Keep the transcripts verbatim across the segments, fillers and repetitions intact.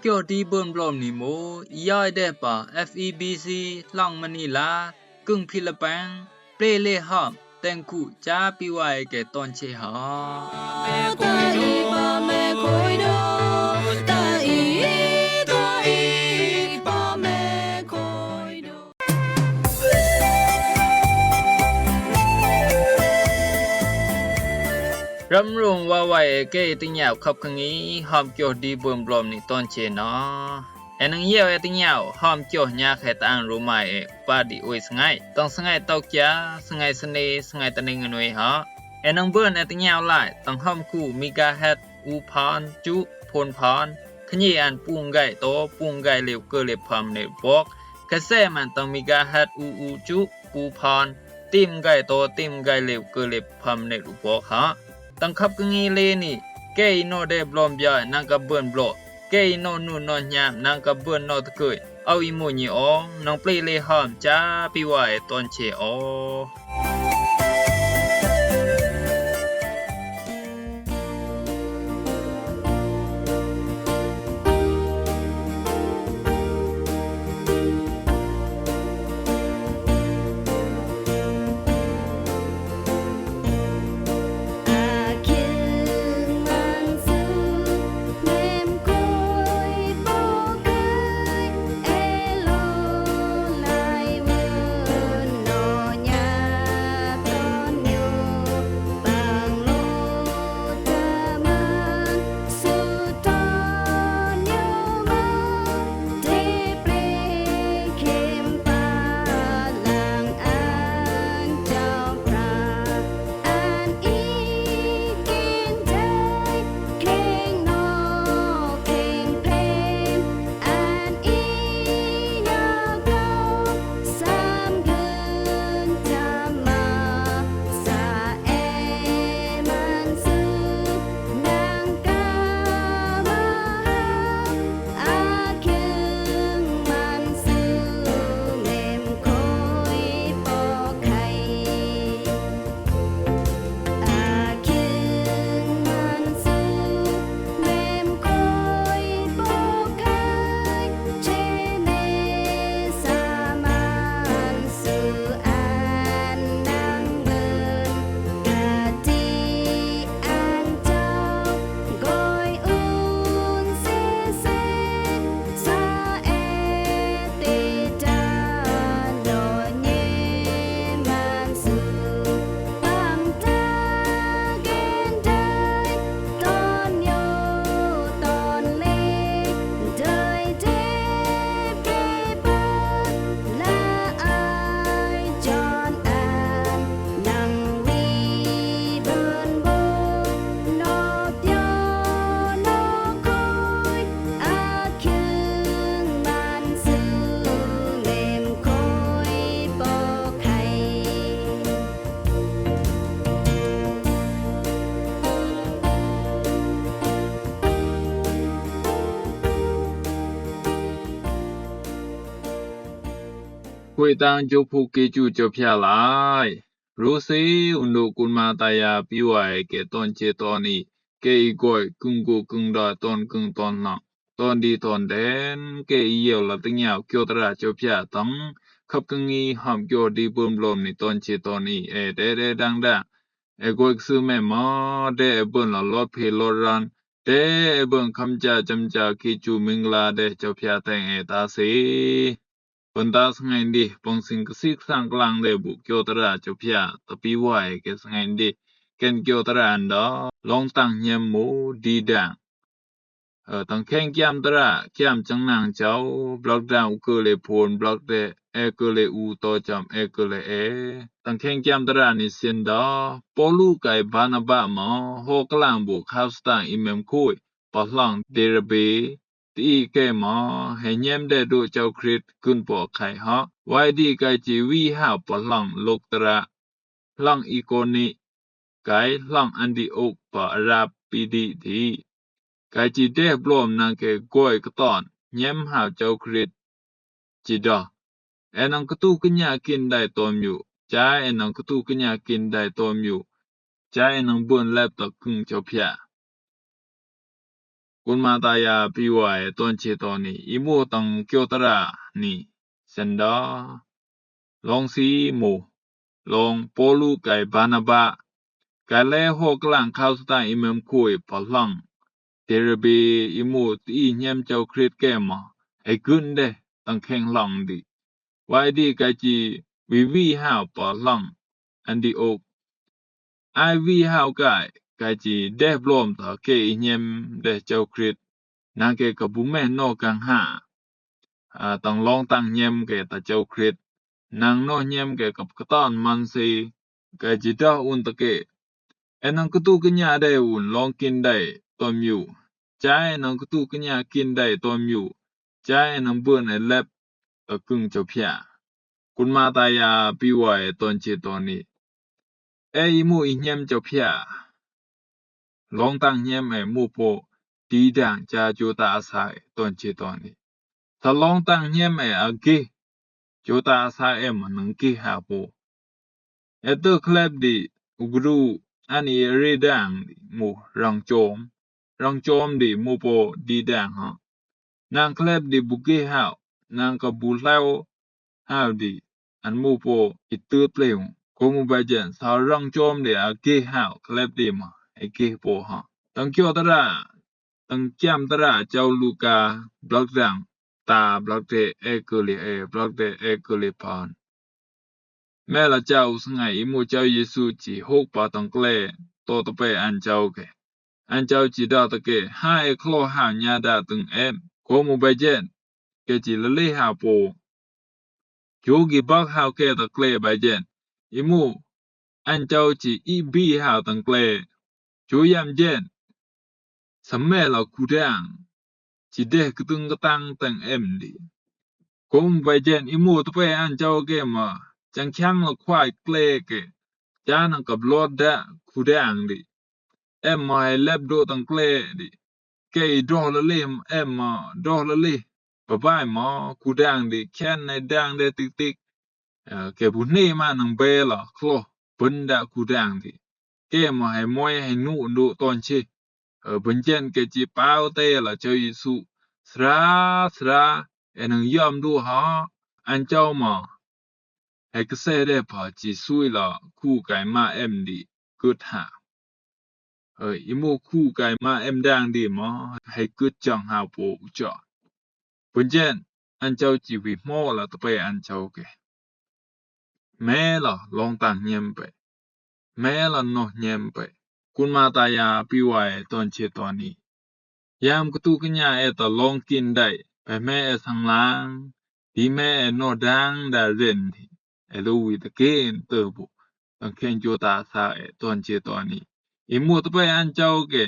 Kyo di bơ̆n blom ni mo, i yoi de pa F E B C, hlong Manila, kưng Philippines, ple le hom, teng ku, cha pi wai ke ton che ha. Ram rung wa wai e ke i teng yau khap keng i, hom kyo di bơ̆n blom ni ton che na. E nang yau e teng yau, hom kyo nya khe ta ang ru mai e, pa di ui sngai. Tang sngai tau kia, sngai sene, sngai ta ning nui ha. E nang bơ̆n e teng yau lai, tang hom ku megahertz u phan, chu, phon phan. Khnyi an pung gai to, pung gai liu kơ liu pham ne bok. Khe se man tang megahertz u u chu, u phan. Tim gai to, tim gai liu kơ liu pham ne bok ha. Tang khap keng i le ni, ke i no de blom bia, nang ka bơ̆n blo. Ke i no nu no nyam, nang ka bơ̆n no tkui. Au i mo nyi o, nang ple le hom, cha pi wai e ton che o. Kwe tang jok phu ke chu cho phia lai. Ru se un du kun ma ta ya pi wai ke ton che ton i, ke i goi kưng gu kưng doi ton kưng ton nang. Ton di ton den, ke i yau la teng yau kyo tra cho phia tang, khap keng i hom kyo di bơ̆n blom ni ton che ton i, e de de dang dang. E goi ksư me ma, de e bơ̆n la lot phe lot ran, de e bơ̆n kham cha cham cha ki chu ming la de cho phia teng e ta se. Bơ̆n ta sngai di, pang sing ksik sang klang de bu kyo tra cho phia, ta pi wai ke sngai di, ken kyo tra an da, long tang nyem mu di dang. Ơ, tang kheng kiam tra, kiam chang nang chau, blok dang u kơ le phon, blok de, e kơ le u to cham, e kơ le e. Tang kheng kiam tra ni sin da, Polu kai Banaba ma, ho klang bu khas tang i mem khui, pa hlang de ra be, ti i ke ma, he nyem de du chau Krit, kun po khai ha, wai di kai chi wi ha pa hlang lok tra. Hlang Ikoni, kai hlang Antiok pa Arab pi di di. Kai chi deh blom nang ke goi kton, nyem hau chau Krit. Chi da. E nang ktu knya kin dai tom yu. Cha e nang ktu knya kin dai tom yu. Cha e nang bun lep ta kung chau phia. Kun Mataya pi wa e tɔn ce tɔni, i mo tang kyo tara ni, senda. Long si mo, long Polu kɛ Banaba, kɛ lɛ ho klang kau Satan i mem koi pa lang. Terabe i mo ti i nyem Chao Krit kɛ ma, e gun de, tang keng lang di. Wai di ka ci wi wi hao pa lang, an di ok. Ai wi hao kai, ka ci deh blom ta kɛ i nyem deh Chao Krit. Nang kɛ ka bu me no kang ha. A, tang long tang nyem kɛ ta Chao Krit. Nang no nyem kɛ ka katan man se, ka ci dah un ta kɛ. E nang kutu kenya dai un long kin dai tɔm yu. Chai e nang kutu kenya kin dai tɔm yu. Chai e nang bun e lep ta kung Chao Pia. Kun Mataya pi wa e tɔn ce tɔni. E i mo i nyem Chao Pia. Long tang nyem e mo po di dang cha Jota asa e tɔn ce tɔni. Ta long tang nyem e a ge. Jota asa e ma nang ge ha po. E tơ klep di ugru ani e re dang di mo rang chom. Rang chom di mo po di dang ha. Nang klep di bu ge hao, nang ka bu hleo hao di, an mo po i tut leu. Ko mo ba jen, sa rang chom di a ge hao, klep di ma, e ge po ha. Tang kyo tara, tang kiam tara, Chao Luka, blak dang, ta blak de e kuli e, blak de e kuli pan. Mela Chao Sngay i mo Chao Yesu ci hok pa tang kle, to ta pe an Chao ke. An Chao ci da ta ke, ha e klo ha nya da tung em, ko mo ba jen, ke ci lele ha po. Cho gi bak hao ke ta kle ba jen. I mo, an Chao ci i bi hao tang kle. Cho yam jen. Sa me la kudang. Ci deh kutung katang tang em di. Ko mo ba jen i mo ta pe an Chao ke ma. Chang chang la kwai kle ke. Cha nang ka blot da kudang di. Em ma e lep do tang kle di. Ke i doh lele em ma doh lele. Ba bai ma kudang di ken e dang de tik tik. E, ke bu ne ma nang be la klo bun da kudang di. Ke ma he moe he nu ndu tɔn ce. E, bun jen ke ci pao te la Chao Yesu. Sra, sra, e nang yom du ha, an Chao ma. He ke se de pa ci sui la ku kai ma em di kut ha. E, i mo ku kai ma em dang di ma, he kut chang ha po u cha. Bun jen, an Chao ci wi mo la ta pe an Chao ke. Me la long tang nyem pe. Me la noh nyem pe. Kun Mataya pi wa e tɔn ce tɔni. Yam kutu kenya e ta long kin dai. Pe me e sang lang. Di me e noh dang da ren di. E lo wi ta ken te bu. Tang ken Jota sa e tɔn ce tɔni. I mo ta pe an Chao ke.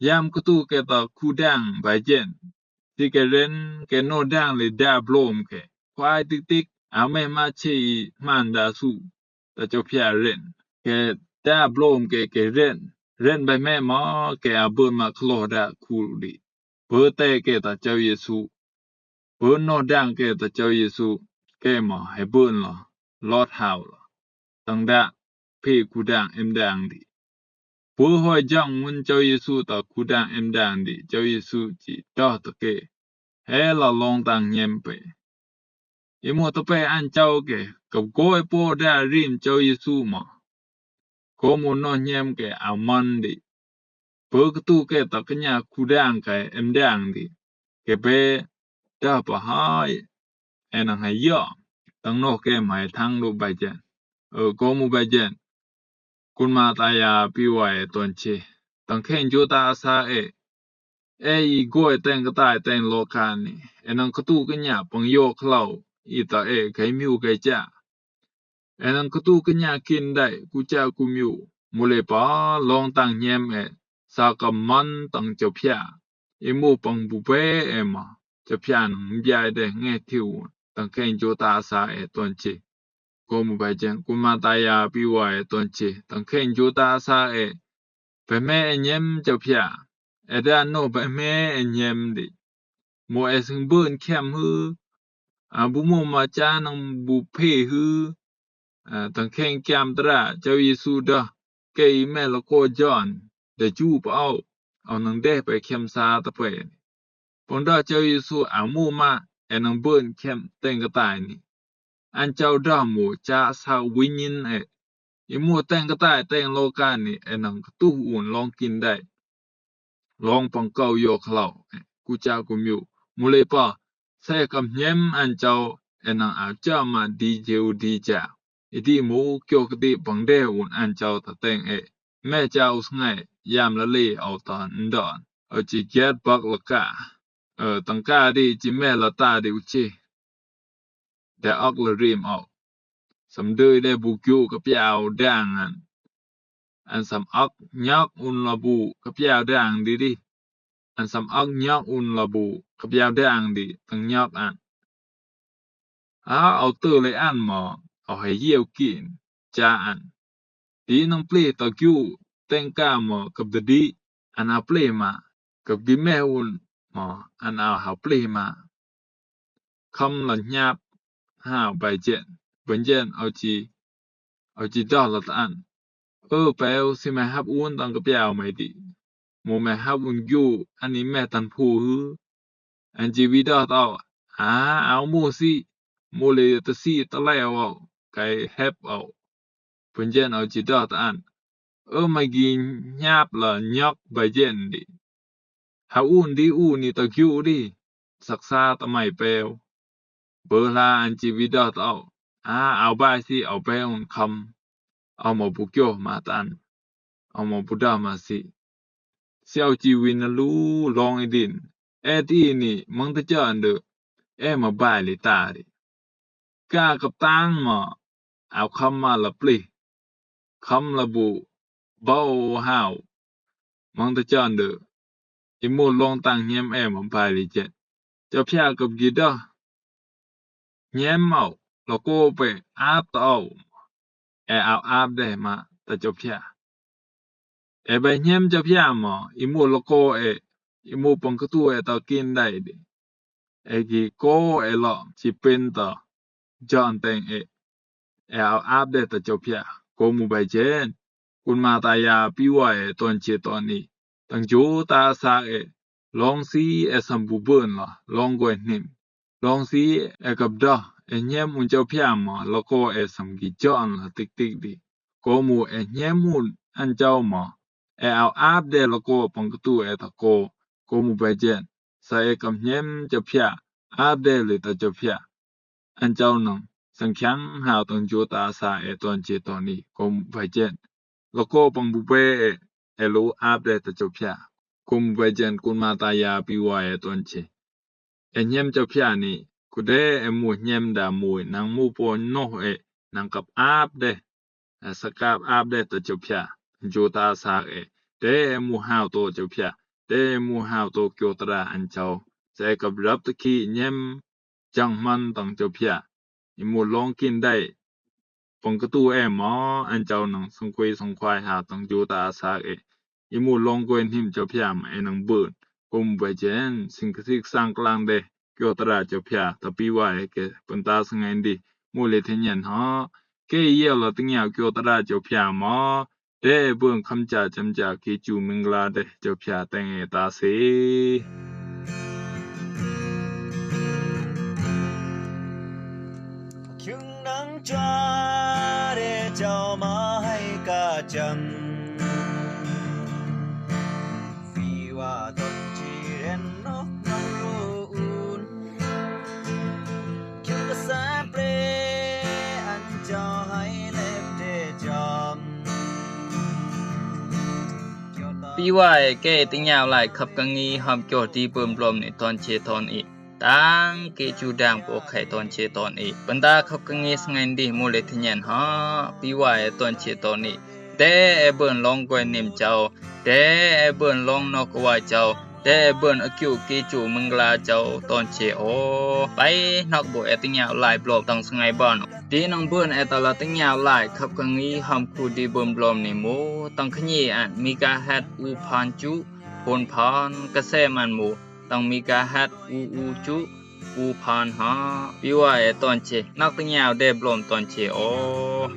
Yam kutu ke ta kudang ba jen. Ti ke ren ke noh dang li da blom ke. Kwai tik tik. A me ma ce i man da su. Ta Chao Pia ren. Ke da blom ke ke ren. Ren ba me ma ke a bun ma klo da ku di. Bun te ke ta Chao Yesu. Bun noh dang ke ta Chao Yesu. Ke ma he bun la. Lot hao la. Tang da. Pe kudang em dang di. Bun hoi jang mun Chao Yesu ta kudang em dang di. Chao Yesu ci doh ta ke. He la long tang nyem pe. I mo ta pe an Chao ke, kap goi po da rim Chao Yesu ma. Ko mo noh nyem ke a man di. Pe kutu ke ta kenya kudang ke em dang di. Ke be da pa hai. E nang hai yo. Tang noh ke ma e tang du ba jen. E, ko mo ba jen. Kun Mataya pi wa e tɔn ce. Tang ken Jota sa e. E i goi teng katai teng lo kani. E nang kutu kenya pang yo klau. I ta e kai miu kai cha. E nang kutu kenya kin dai ku cha ku miu. Mu le pa long tang nyem e. Sa ka man tang Chao Pia. I mo pang bu pe e ma. Chao Pia nang mbia e de nge tiu. Tang ken Jota sa e tɔn ce. Ko mo ba jen, kun Mataya pi wa e tɔn ce. Tang ken Jota sa e. Pe me e nyem Chao Pia. E da noh pe me e nyem di. Mo e sing bun kem hu. A bu mo ma cha nang bu pe hu. A, tang ken kiam tara, Chao Yesu da. Ke i me la ko John. Da ju pa au. ɔ nang deh pay khem sa tăpay ni. Pung dø Chao Yêsu a mu ma, e nang bøn khem teng kătai ni. An chao dø mu cha sa winin e. I mu teng kătai teng loka ni e nang katu un long kin dai. Long pang kau yo klau e. Ku cha ku miu. Mu le pa. Sa e kam hnyem an chao e nang a cha ma di jeu di cha. I di mu kyo kati pang deh un an chao ta teng e. Me chao sngai yam la le au ta ndon. Au chi giat bak la ka. Ơ, tang ka di chi me la ta di u chi. Deh ăk la rim au. Sam dui deh bu kyu ka piao dang an. An sam ăk nyak un la bu ka piao dang di di. An sam ăk nyak un la bu ka piao dang di tang nyak an. A, au tơ le an ma, au he yeu kin, cha an. Di nang plih ta kyu, teng ka ma kap da di, an au plih ma, kap gi me un ma, an au hau plih ma. Kham la hnyap, hau bai jen, ban jen au chi, au chi dau la ta an. Ơ peo si me hap un tang ka piao mai di. Mu me hap un kyu, an i me tan phu hư. An chi wi dau tau, a, au mu si, mu le ta si ta le au, kai hep au. Ban jen au chi dau ta an. Ơ ma gi hnyap la nyak bai jen di. Hau un di u ni ta kyu di. Sak sa ta mai peo. Bơ la an chi wi dau tau. A, au bai si au peo un kham. Au ma bu kyo ma tan. Au ma bu dau ma si. Si au chi wi na lu long i din. E ti ni mang ta chan de. E ma bai li ta di. Ka kap tang ma. Au kham ma la plih. Kham la bu. Bau hau. Mang ta chan de. I mu long tang hnyem e ma bai li jet. Chao phia kap gi dau. Hnyem au. La ko pe ap ta au. E au ap deh ma ta chao phia. E bai hnyem chao phia ma. I mu la ko e. I mu pang katu e ta kin dai di. E gi ko e lo chi pen ta. Jan teng e. E au ap deh ta chao phia. Ko mu bai jen. Kun ma ta ya pi wa e ton che ton ni. Tang ju ta sa e. Long si e sam bu bun la. Long goi nim. Long si e kap dau. E hnyem un chao phia ma. La ko e sam gi jan la tik tik di. Ko mu e hnyem un an chao ma. E au ap deh la ko pang katu e ta ko. Ko mu bai jen. Sa e kam hnyem chao phia. Ap deh li ta chao phia. An chao nang. Sang khiang hau tang ju ta sa e ton che ton ni. Ko mu bai jen. La ko pang bu be e. E lu ap deh ta chao phia. Ko mu bai jen kun ma ta ya pi wa e ton che. E hnyem chao phia ni. Ku deh e mu hnyem da mu nang mu po noh e. Nang kap ap deh. E sa kap ap deh ta chao phia. Ju ta sa e. Deh e mu hau to chao phia. Deh e mu hau to kyo tra an chao. Sa e kap rap ta ki hnyem. Chang man tang chao phia. I mu long kin dai. Pang katu e ma an chao nang sang kui sang khwai ha tang ju ta sa e. I mu long goi nim chao phia ma e nang bun. Ko mu bai jen sing ka sik sang klang deh. Kyo tra chao phia ta pi wa e ke pun ta sang en di. Mu le the nyen ha. Ke ye la ting ya kyo tra chao phia ma. Deh e bun kham cha cham cha ki chu ming la deh chao phia teng e ta se. Khiung nang chua deh chao ma hai ka cham. Pi wa ton chi ren nok nang lu un. Pi wa e ke ting yau lai khap ka ngi hom kyo ti bơm blom ni ton che ton i. Tang ke chu dang po khai ton che ton i. Bơnda khap ka ngi sngen di mu le thin nyen ha. Pi wa e ton che ton i. Deh e bơ̆n long goi nim chao. Deh e bơ̆n long nok wa chao. Deh e bơ̆n a kiu ki chu mưng la chao ton che o. Bai nok bu e ting yau lai blom tang sngai bon. Di nang bơ̆n e ta la ting yau lai khap ka ngi hom ku di bơm blom ni mu. Tang khnyi an megahertz u phan chu, phun phan, ka se man mu. Tang megahertz u u chu, u phan ha. Pi wa e ton che. Nok ting yau deh blom ton che o.